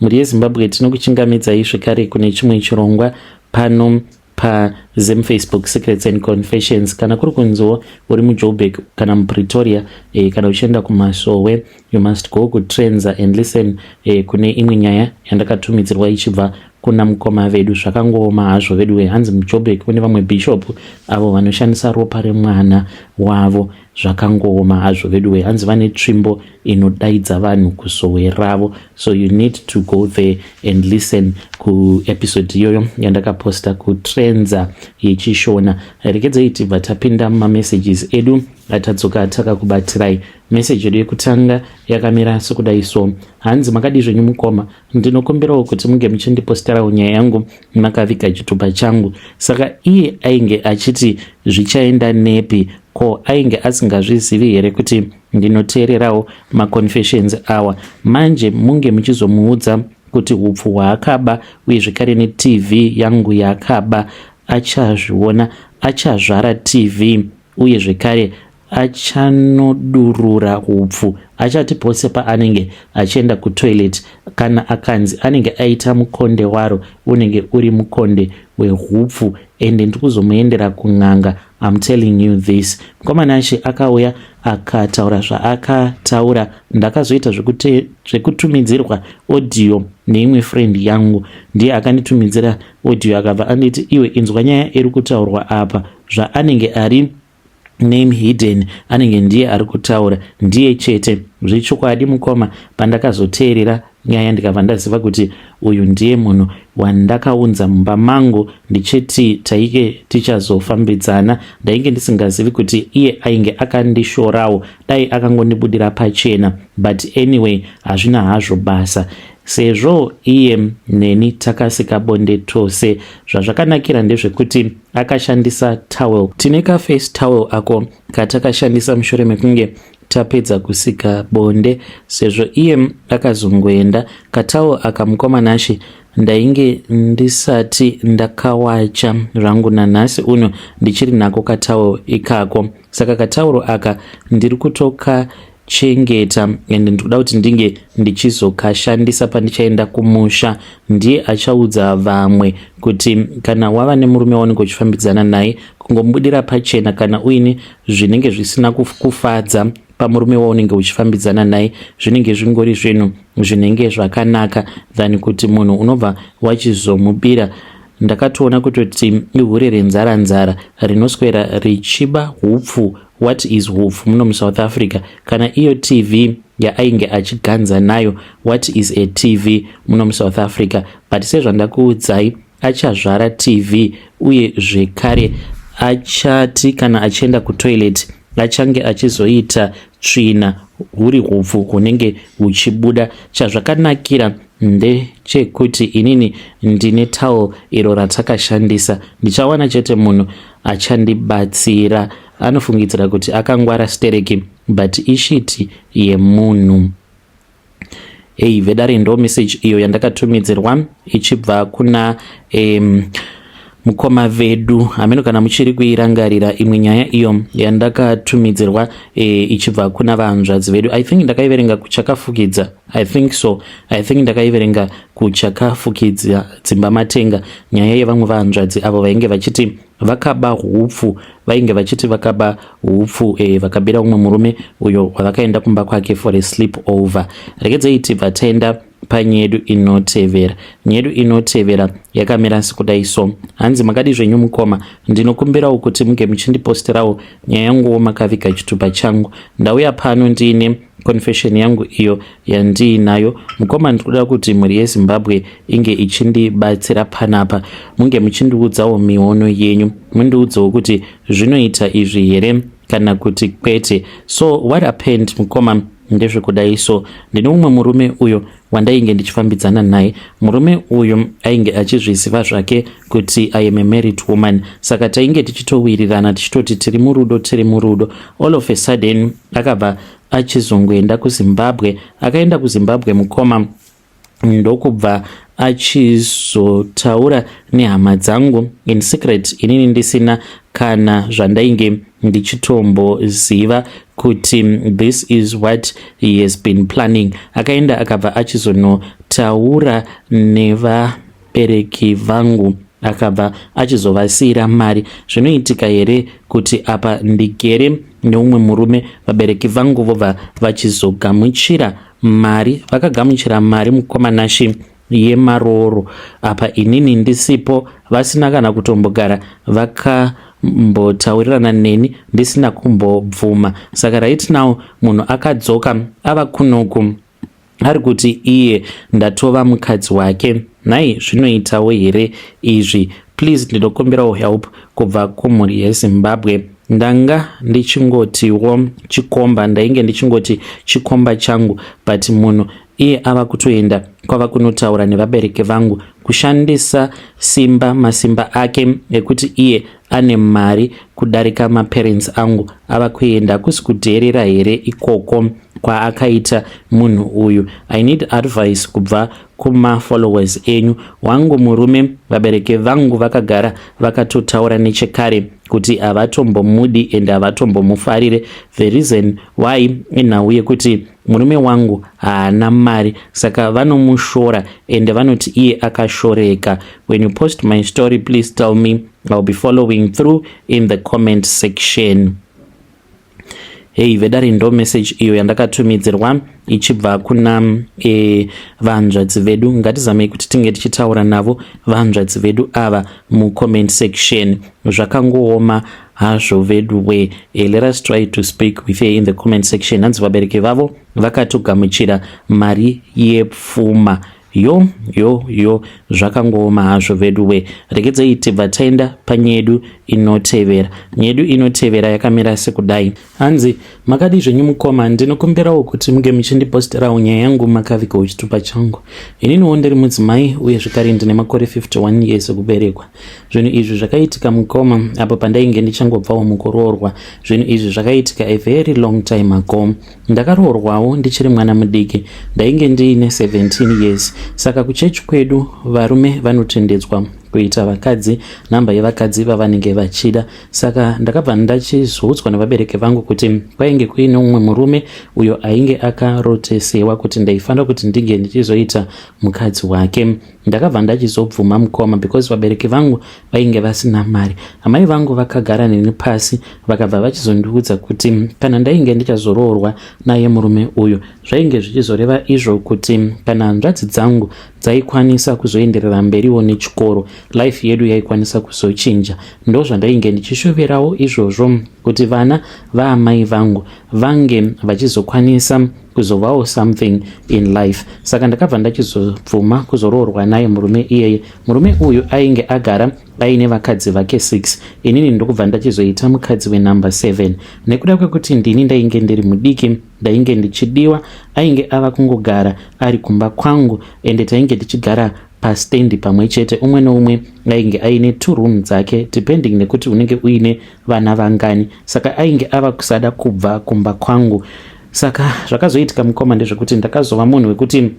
Mhuri yeZimbabwe, tinokuchingamidzai zvekare kune chimwe chirongwa pano paZim Facebook Secrets and Confessions. Kana kuri kunziwo uri muJoburg kana muPretoria, kana uchienda kuMasowe, you must go kuTrenza and listen kune imwe nyaya yandakatumidzirwa ichibva kuna mukoma vedu. Zvakangooma hazvo vedu. Hanzi muJoburg kune vamwe bishop avo vanoshandisa ropa remwana wavo. Zvakangooma hazvo vedu. Hanzi vane tsvimbo inodaidza vanhu kusowe ravo, so you need to go there and listen kuepisode iyoyo yandakaposta kuTrenza yeChishona. Rekedzei tibva tapinda mumamessages edu atadzoka takakubatirai. Meseji yedu yekutanga yakamira sekudai so. Hanzi, "Makadi zvenyu mukoma? Ndinokumbirawo kuti munge muchindiposterawo nyaya yangu makaviga chitupa changu." Saka iye ainge achiti zvichaenda nepi? Ko ainge asingazvizivi here kuti ndinoteererawo maconfessions awa? Manje munge muchizomuudza kuti upfu hwaakaba uye zvekare neTV yangu yaakaba achazviona. Achazvara TV uye zvekare achanodurura upfu. Achati pose paanenge achienda kutoilet, kana akanzi anenge aita mukonde waro, unenge uri mukonde wehupfu. Ende ndiri kuzomuendera kun'anga, I'm telling you this. Mukomana ashe akauya akataura zvaakataura. Ndakazoita zvekutumidzirwa audio neimwe friend yangu. Ndiye akanditumidzira audio, akabva anditi, "Iwe, inzwa nyaya iri kutaurwa apa." Zvaanenge ari name hidden, anenge ndiye ari kutaura, ndiye chete. Zvechokwadi mukoma, pandakazoteerera nyaya ndikabva ndaziva kuti uyu ndiye munhu wandakaunza mumba mangu ndichiti taike tichazofambidzana. Ndainge ndisingazivi kuti iye ainge akandishorawo. Dai akangondibudira pachena, but anyway, hazvina hazvo basa sezvo iye neni takasika bonde tose. Zvazvakanakira ndezvekuti akashandisa towel. Tine kaface towel ako katakashandisa mushure mekunge tapedza kusika bonde. Sezvo iye akazongoenda, katowel aka, mukoma Nashe, ndainge ndisati ndakawacha zvangu. Nanhasi uno ndichiri nako katowel ikako. Saka katauro aka ndiri kutokachengeta and ndikuda kuti ndinge ndichizokashandisa pandichaenda kumusha. Ndiye achaudza vamwe kuti kana wava nemurume waunenge uchifambidzana naye, kungomubudira pachena kana uine zvinenge zvisina kufadza pamurume waunenge uchifambidzana naye, zvinenge zvingori zvinhu zvinenge zvakanaka than kuti munhu unobva wachizomubira. Ndakatoona kutoti ihure renzara nzara rinoswera richiba hupfu. What is hupfu muno muSouth Africa? Kana iyo TV yaainge achiganza nayo, what is a TV muno muSouth Africa? But sezvandakuudzai, achazvara TV uye zvekare achati kana achienda kutoilet achange achizoita tsvina, huri hupfu hunenge huchibuda. Chazvakanakira ndechekuti inini ndine towel iro ratakashandisa. Ndichawana chete munhu achandibatsira. Anofungidzira kuti akangwara stereki, but ishit yemunhu. Ei vedare, ndo message iyo yandakatumidzirwa ichibva kuna mukoma vedu. Hameno kana muchiri kuirangarira imwe nyaya iyo yandakatumidzirwa ichibva kuna vanzvadzi vedu. I think ndakaiverenga kuchakafukidza, I think so. I think ndakaiverenga kuchakafukidza dzimba matenga, nyaya yevamwe vanzvadzi avo vainge vachiti vakaba hupfu, vainge vachiti vakaba hupfu, vakabira umwe murume uyo wavakaenda kumba kwake for a sleep over. Regedzei tibva taenda panyedu inotevera. Nyedu inotevera yakamira sekudai so. Hanzi, "Makadi zvenyu mukoma? Ndinokumbirawo kuti munge muchindiposterawo nyaya yanguwo makaviga chitupa changu. Ndauya pano ndiine confession yangu iyo yandiinayo. Mukoma, ndikuda kuti mhuri yeZimbabwe inge ichindibatsira panapa. Munge muchindiudzawo miono yenyu, mundiudzewo kuti zvinoita izvi here kana kuti kwete." So what happened, mukoma, ndezvekudai so. Ndine umwe murume uyo wandainge ndichifambidzana naye. Murume uyu ainge achizviziva zvake kuti I am a married woman, saka tainge tichitowirirana, tichitoti tiri murudo, tiri murudo. All of a sudden akabva achizongoenda kuZimbabwe. Akaenda kuZimbabwe, mukoma, ndokubva achizotaura nehama dzangu in secret, inini ndisina kana zvandainge Ndichitomboziva kuti this is what he has been planning. Akaenda akabva achizonotaura nevabereki vangu, akabva achizovasiyira mari. Zvinoitika here kuti apa ndigere neumwe murume, vabereki vangu vobva vachizogamuchira mari? Vakagamuchira mari, mukoma Nashi, yemaroro, apa inini ndisipo, vasina kana kutombogara vakambotaurirana neni, ndisina kumbobvuma. Saka right now munhu akadzoka ava kunoku, ari kuti iye ndatova mukadzi wake. Nhai, zvinoitawo here izvi? Please, ndinokumbirawo help kubva kumhuri yeZimbabwe. Ndanga ndichingotiwo chikomba, ndainge ndichingoti chikomba changu, but munhu iye ava kutoenda kwava kunotaura nevabereki vangu, kushandisa simba masimba ake ekuti iye ane mari kudarika maparents angu. Ava kuenda, hakusi kudheerera here ikoko kwaakaita munhu uyu? I need advice kubva kumafollowers enyu. Wangu murume, vabereki vangu vakagara vakatotaura nechekare kuti havatombomudi ende havatombomufarire. The reason why inhau yekuti murume wangu haana mari, saka vanomushora ende vanoti iye akashoreka. When you post my story, please tell me. I'll be following through in the comment section. Hei vedare, ndo message iyo yandakatumidzirwa ichibva kuna vanzvadzi vedu. Ngatizamei kuti tinge tichitaura navo vanzvadzi vedu ava mucomment section. Zvakangooma hazvo vedu we. Let us try to speak with her in the comment section. Hanzi vabereki vavo vakatogamuchira mari yepfuma. Yo yo yo, zvakangooma hazvo vedu we. Regedzei tibva taenda panyedu inotevera. Nyedu inotevera yakamira sekudai. Hanzi, "Makadi zvenyu mukoma? Ndinokumbirawo kuti munge muchindiposterawo nyaya yangu makavigawo chitupa changu. Ininiwo ndiri mudzimai uye zvekare ndine makore 51 years ekuberekwa. Zvinhu izvi zvakaitika, mukoma, apo pandainge ndichangobvawo mukuroorwa. Zvinhu izvi zvakaitika a very long time ago. Ndakaroorwawo ndichiri mwana mudiki, ndainge ndiine 17 years. Saka kuchechi kwedu varume vanotendedzwa kuita vakadzi, nhamba yevakadzi vavanenge vachida. Saka ndakabva ndachizoudzwa nevabereki vangu kuti kwainge kuine mumwe murume uyo ainge akarotesewa kuti ndaifanira kuti ndinge ndichizoita mukadzi wake. Ndakabva ndachizobvuma, mukoma, because vabereki vangu vainge vasina mari. Amai vangu vakagara neni pasi, vakabva vachizondiudza kuti kana ndainge ndichazoroorwa naye murume uyu, zvainge zvichizoreva izvo kuti kana hanzvadzi dzangu dzaikwanisa kuzoenderera mberiwo nechikoro, life yedu yaikwanisa kuzochinja. Ndo zvandainge ndichishoverawo izvozvo, kuti vana vaamai vangu vange vachizokwanisa kuzovawo something in life. Saka ndakabva ndachizobvuma kuzoroorwa naye murume iyeye. Murume uyu ainge agara aine vakadzi vake 6, inini ndokubva ndachizoita mukadzi wenumber 7. Nekuda kwekuti ndini ndainge ndiri mudiki, ndainge ndichidiwa. Ainge ava kungogara ari kumba kwangu, ende tainge tichigara pastendi pamwe chete. Umwe neumwe ainge aine two room dzake, depending nekuti unenge uine vana vangani. Saka ainge ava kusada kubva kumba kwangu. Saka zvakazoitika, mukoma, ndezvekuti ndakazova munhu wekuti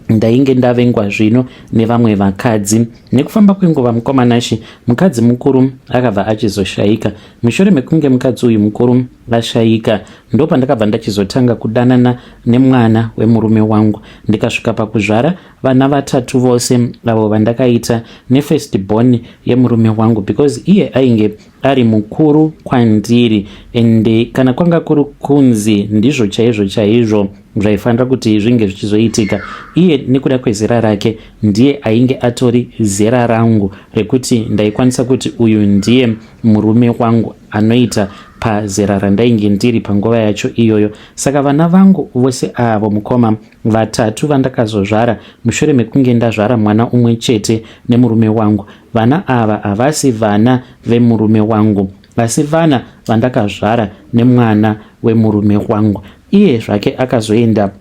ndainge ndavengwa zvino nevamwe vakadzi. Nekufamba kwenguva, mukoma Nashi, mukadzi mukuru akabva achizoshayika. Mushure mekunge mukadzi uyu mukuru ashayika, ndopandakabva ndachizotanga kudanana nemwana wemurume wangu, ndikasvika pakuzvara vana vatatu vose avo vandakaita nefirst born yemurume wangu, because iye ainge ari mukuru kwandiri. Ende kana kwanga kuri kunzi ndizvo chaizvo chaizvo zvaifanira kuti zvinge zvichizoitika, iye nekuda kwezera rake ndiye ainge atori zera rangu rekuti ndaikwanisa kuti uyu ndiye murume wangu anoita pazera randainge ndiri panguva yacho iyoyo. Saka vana vangu vose avo, mukoma, vatatu vandakazozvara mushure mekunge ndazvara mwana umwe chete nemurume wangu, vana ava havasi vana vemurume wangu, asi vana vandakazvara nemwana wemurume wangu. Iye zvake akazoenda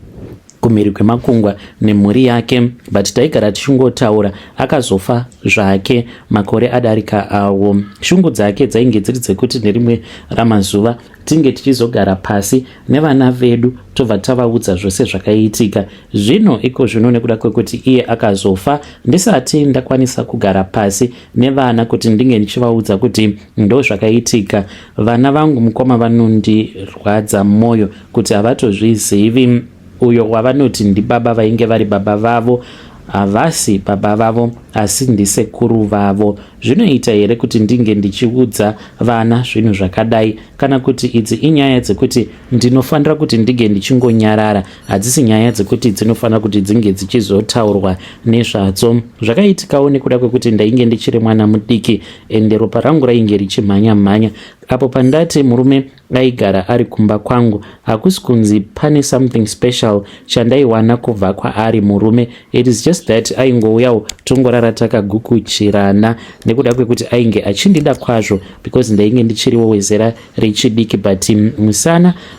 Kumhiri kwemakungwa nemhuri yake, but taigara tichingotaura. Akazofa zvake makore adarika awo. Shungu dzake dzainge dziri dzekuti nerimwe ramazuva tinge tichizogara pasi nevana vedu, tobva tavaudza zvose zvakaitika. Zvino iko zvino, nekuda kwekuti iye akazofa ndisati ndakwanisa kugara pasi nevana kuti ndinge ndichivaudza kuti ndo zvakaitika, vana vangu, mukoma, vanondirwadza mwoyo kuti havatozvizivi. Uyo wavanoti ndibaba vainge vari baba vavo havasi baba vavo, asi ndisekuru vavo. Zvinoita here kuti ndinge ndichiudza vana zvinhu zvakadai, kana kuti idzi inyaya dzekuti ndinofanira kuti ndinge ndichingonyarara? Hadzisi nyaya dzekuti dzinofanira kuti dzinge dzichizotaurwa nezvadzo. Zvakaitikawo nekuda kwekuti ndainge ndichiri mwana mudiki, ende ropa rangu rainge richimhanya mhanya. Apo pandati murume aigara ari kumba kwangu, hakusi kunzi pane something special chandaiwana kubva kwaari murume. It is just that aingouyawo, tongorara takagukuchirana, nekuda kwekuti ainge achindida kwazvo, because ndainge ndichiriwo wezera rechidiki. But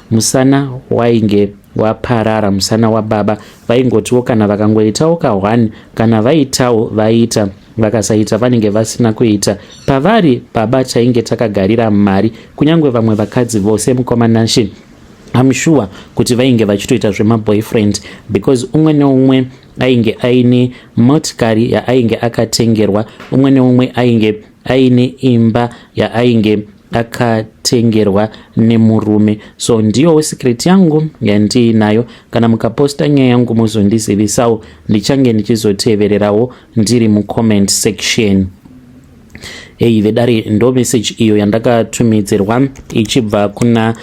musana wainge waparara, musana wababa. Vaingotiwo kana vakangoitawo ka1, kana vaitawo vaita, vakasaita vanenge vasina kuita. Pavari baba tainge takagarira mari. Kunyange vamwe vakadzi vose, mukoma Nashe, I'm sure kuti vainge vachitoita zvemaboyfriend, because umwe neumwe ainge aine motikari yaainge akatengerwa, umwe neumwe ainge aine imba yaainge akatengerwa nemurume. So ndiyowo secret yangu yandiinayo. Kana mukaposta nyaya yangu, muzondizivisawo, ndichange ndichizotevererawo ndiri mucomment section. Ei vedare, ndo message iyo yandakatumidzirwa ichibva kuna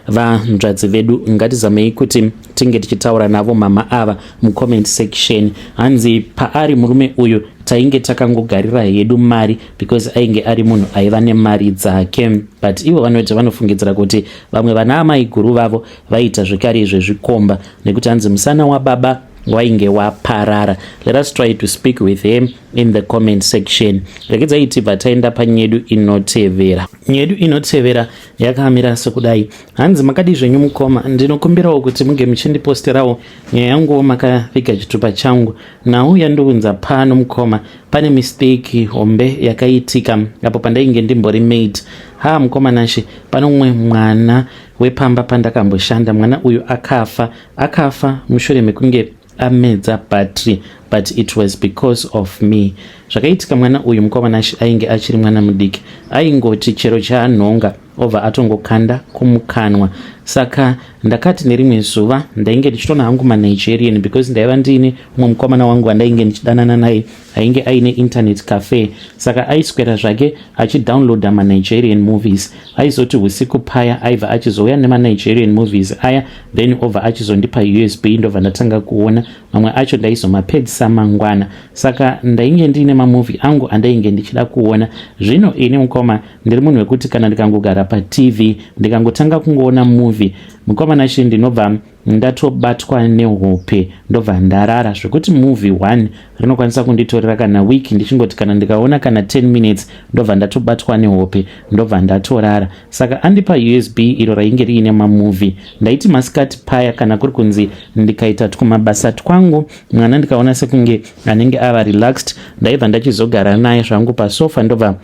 vanzvadzi vedu. Ngatizamei kuti tinge tichitaura navo mama ava mucomment section. Hanzi paari murume uyu tainge takangogarira hedu mari, because ainge ari munhu aiva nemari dzake. But ivo vanoti vanofungidzira kuti vamwe vana amai guru vavo vaita zvekare zvezvikomba, nekuti hanzi musana wababa wainge waparara. Let us try to speak with him in the comment section. Regedzai tibva taenda panyedu inotevera. Nyedu inotevera yakamira sekudai. Hanzi, "Makadi zvenyu mukoma? Ndinokumbirawo kuti munge muchindiposterawo nyaya yanguwo makaviga chitupa changu. Nhau yandiunza pano, mukoma, pane mistake hombe yakaitika apo pandainge ndimbori maid. Ha, mukoma Nashe, pane umwe mwana wepamba pandakamboshanda. Mwana uyu akafa. Akafa mushure mekunge amedza battery, but it was because of me. Zvakaitika, mwana uyu, mukoma Nashe, ainge achiri mwana mudiki. Aingoti chero chaanhonga obva atongokanda kumukanwa. Saka ndakati nerimwe zuva ndainge ndichitoona hangu maNigerian, because ndaiva ndiine mumwe mukomana wangu wandainge ndichidanana naye ainge aine internet cafe. Saka aiswera zvake achidownloada maNigerian movies. Aizoti usiku paya aibva achizouya nemaNigerian movies aya, then obva achizondipa USB, ndobva ndatanga kuona. Mamwe acho ndaizomapedzisa mangwana. Saka ndainge ndiine mamovie angu andainge ndichida kuona. Zvino ini, mukoma, ndiri munhu wekuti kana ndikangogara paTV, ndikangotanga kungoona movie, mukoma Nashe, ndinobva ndatobatwa nehope, ndobva ndarara, zvekuti movie one rinokwanisa kunditorera kana week ndichingoti kana ndikaona kana 10 minutes, ndobva ndatobatwa nehope, ndobva ndatorara. Saka andipa USB iro rainge riine mamovie. Ndaiti masikati paya, kana kuri kunzi ndikaita twumabasa twangu, mwana ndikaona sekunge anenge ava relaxed, ndaibva ndachizogara naye zvangu pasofa, ndobva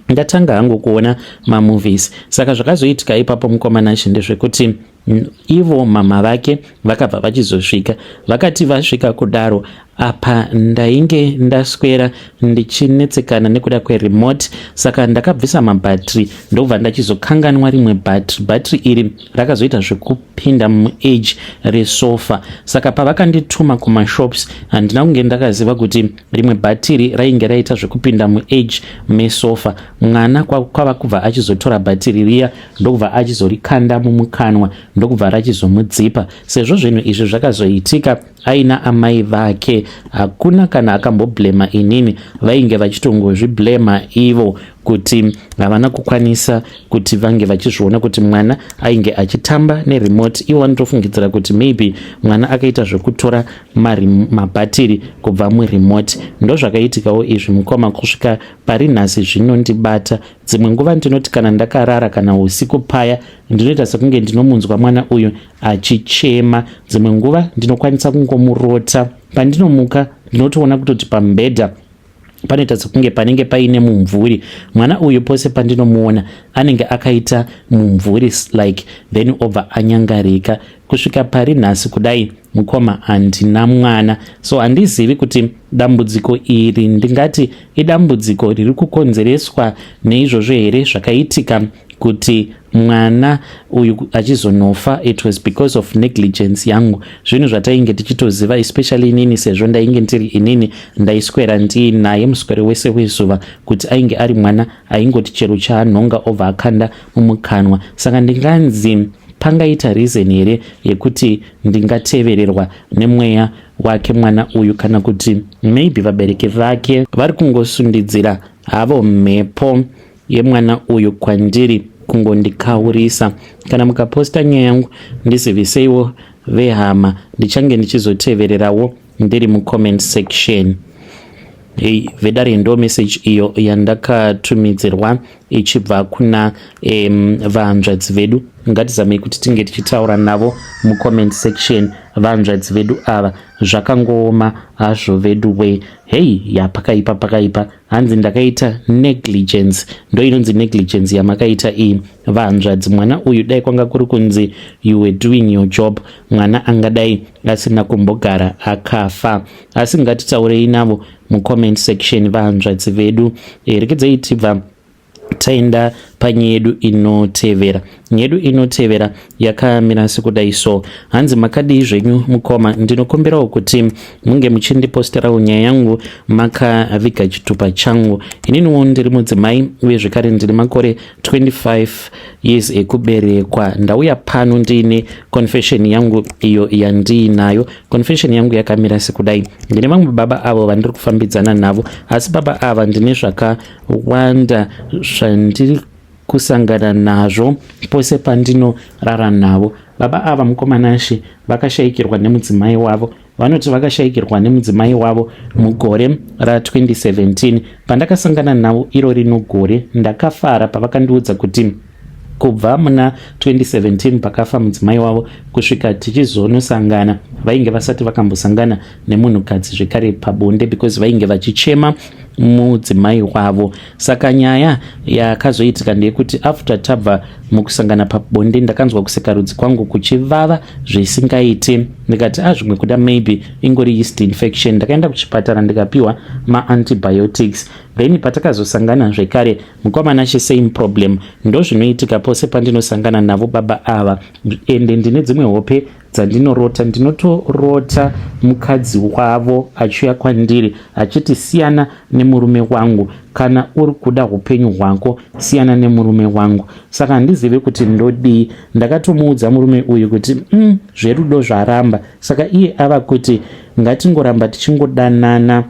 ndatanga hangu kuona mamovies. Saka zvakazoitika ipapo, mukoma Nashe, ndezvekuti ivo mama vake vakabva vachizosvika. Vakati vasvika kudaro, apa ndainge ndaswera ndichinetsekana nekuda kweremote. Saka ndakabvisa mabhatiri, ndobva ndachizokanganwa rimwe bhatiri. Bhatiri iri rakazoita zvekupinda muedge resofa. Saka pavakandituma kumashops, handina kunge ndakaziva kuti rimwe bhatiri rainge raita zvekupinda muedge mesofa. Mwana kwava kubva achizotora bhatiri riya, ndokubva achizorikanda mumukanwa, ndokubva rachizomudzipa. Sezvo zvinhu izvi zvakazoitika aina amai vake, hakuna kana akamboblema inini. Vainge vachitongozviblema ivo kuti Havana kukwanisa kuti vange vachizviona kuti mwana ainge achitamba neremote. Ivo vanotofungidzira kuti maybe mwana akaita zvekutora mabhatiri kubva muremote. Ndozvakaitikawo izvi, mukoma, kusvika pari nhasi zvinondibata. Dzimwe nguva ndinoti kana ndakarara kana usiku paya, ndinoita sekunge ndinomunzwa mwana uyu achichema. Dzimwe nguva ndinokwanisa kungomurota. Pandinomuka ndinotoona kutoti pamubhedha panoita sekunge panenge paine mumvuri. Mwana uyu pose pandinomuona anenge akaita mumvuri like, then obva anyangarika. Kusvika pari nhasi kudai, mukoma, handina mwana. So handizivi kuti dambudziko iri ndingati idambudziko riri kukonzereswa neizvozvo here, zvakaitika kuti mwana uyu achizonofa. It was because of negligence yangu, zvinhu zvatainge tichitoziva, especially inini, sezvo ndainge ndiri inini ndaiswera ndiinaye muswere wese wezuva, kuti ainge ari mwana aingoti chero chaanhonga obva akanda mumukanwa. Saka ndinganzi pangaita reason here yekuti ndingatevererwa nemweya wake mwana uyu, kana kuti maybe vabereki vake vari kungosundidzira havo mhepo yemwana uyu kwandiri kungondikaurisa? Kana mukaposta nyaya yangu, ndiziviseiwo vehama, ndichange ndichizotevererawo ndiri mucomment section. Hei vedare, ndo message iyo yandakatumidzirwa ichibva kuna vahanzvadzi vedu. Ngatizamei kuti tinge tichitaura navo mucomment section, vahanzvadzi vedu ava. Zvakangooma hazvo vedu we. Hei, ya, pakaipa, pakaipa. Hanzi ndakaita negligence. Ndo inonzi negligence yamakaita iyi, vahanzvadzi. Mwana uyu, dai kwanga kuri kunzi you were doing your job, mwana angadai asina kumbogara akafa. Asi ngatitaurei navo mucomment section, vahanzvadzi vedu. Rekedzei tibva taenda panyaya yedu inotevera. Nyaya yedu inotevera yakamira sekudai so. Hanzi, "Makadii zvenyu mukoma? Ndinokumbirawo kuti munge muchindiposterawo nyaya yangu makaviga chitupa changu. Ininiwo ndiri mudzimai uye zvekare ndiri makore 25 years ekuberekwa. Ndauya pano ndiine confession yangu iyo yandiinayo. Confession yangu yakamira sekudai. Ndine vamwe baba avo vandiri kufambidzana navo, asi baba ava ndine zvakawanda zvandiri kusangana nazvo pose pandinorara navo. Baba ava, mukoma Nashe, vakashayikirwa nemudzimai wavo. Vanoti vakashayikirwa nemudzimai wavo mugore ra2017. Pandakasangana navo iro rino gore, ndakafara pavakandiudza kuti kubva muna 2017 pakafa mudzimai wavo kusvika tichizonosangana, vainge vasati vakambosangana nemunhukadzi zvekare pabonde, because vainge vachichema mudzimai wavo. Saka nyaya yakazoitika ndeyekuti after tabva mukusangana pabonde, ndakanzwa kusikarudzi kwangu kuchivava zvisingaiti. Ndikati, a ah, zvimwe kuda maybe ingori yeast infection. Ndakaenda kuchipatara ndikapiwa maantibiotics. Then patakazosangana zvekare, mukoma Nashe, same problem. Ndo zvinoitika pose pandinosangana navo baba ava. Ende ndine dzimwe hope dzandinorota, ndinotorota mukadzi wavo achiuya kwandiri achiti, 'Siyana nemurume wangu. Kana uri kuda upenyu hwako, siyana nemurume wangu.' Saka handizivi kuti ndodii. Ndakatomuudza murume uyu kuti zverudo zvaramba. Saka iye ava kuti ngatingoramba tichingodanana.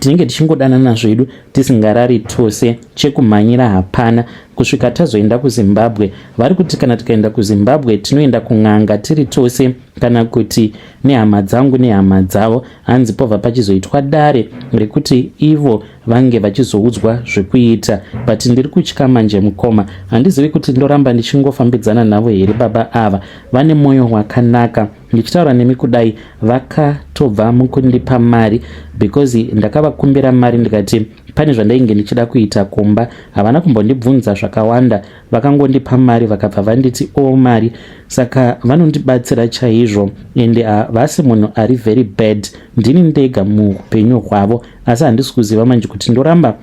Tinenge tichingodanana zvedu tisingarari tose, chekumhanyira hapana kusvika tazoenda kuZimbabwe. Vari kuti kana tikaenda kuZimbabwe tinoenda kun'anga tiri tose, kana kuti nehama dzangu nehama dzavo. Hanzi pobva pachizoitwa dare rekuti ivo vange vachizoudzwa zvekuita. But ndiri kutya manje, mukoma. Handizivi kuti ndoramba ndichingofambidzana navo here. Baba ava vane mwoyo wakanaka. Ndichitaura nemi kudai, vakatobva mukundipa mari, because ndakavakumbira mari ndikati pane zvandainge ndichida kuita kumba. Havana kumbondibvunza zvakawanda, vakangondipa mari, vakabva vanditi o oh, mari. Saka vanondibatsira chaizvo, ende havasi munhu ari very bad. Ndini ndega muupenyu hwavo, asi handisi kuziva manje kuti ndoramba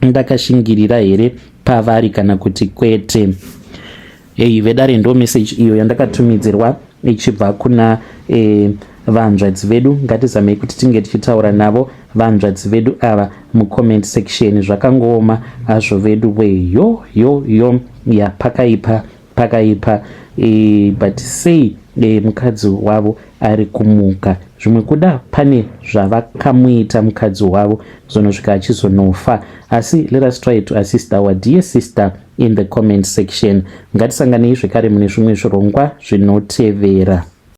ndakashingirira here pavari kana kuti kwete." Ei vedare, ndo message iyo yandakatumidzirwa ichibva kuna vanzvadzi vedu. Ngatizamei kuti tinge tichitaura navo vanzvadzi vedu ava mucomment section. Zvakangooma hazvo vedu we. Yo yo yo, ya, pakaipa, pakaipa. But sei mukadzi wavo ari kumuka? Zvimwe kuda pane zvavakamuita mukadzi wavo kuzonosvika achizonofa. Asi let us try to assist our dear sister in the comment section. Ngatisanganei zvekare mune zvimwe zvirongwa zvinotevera.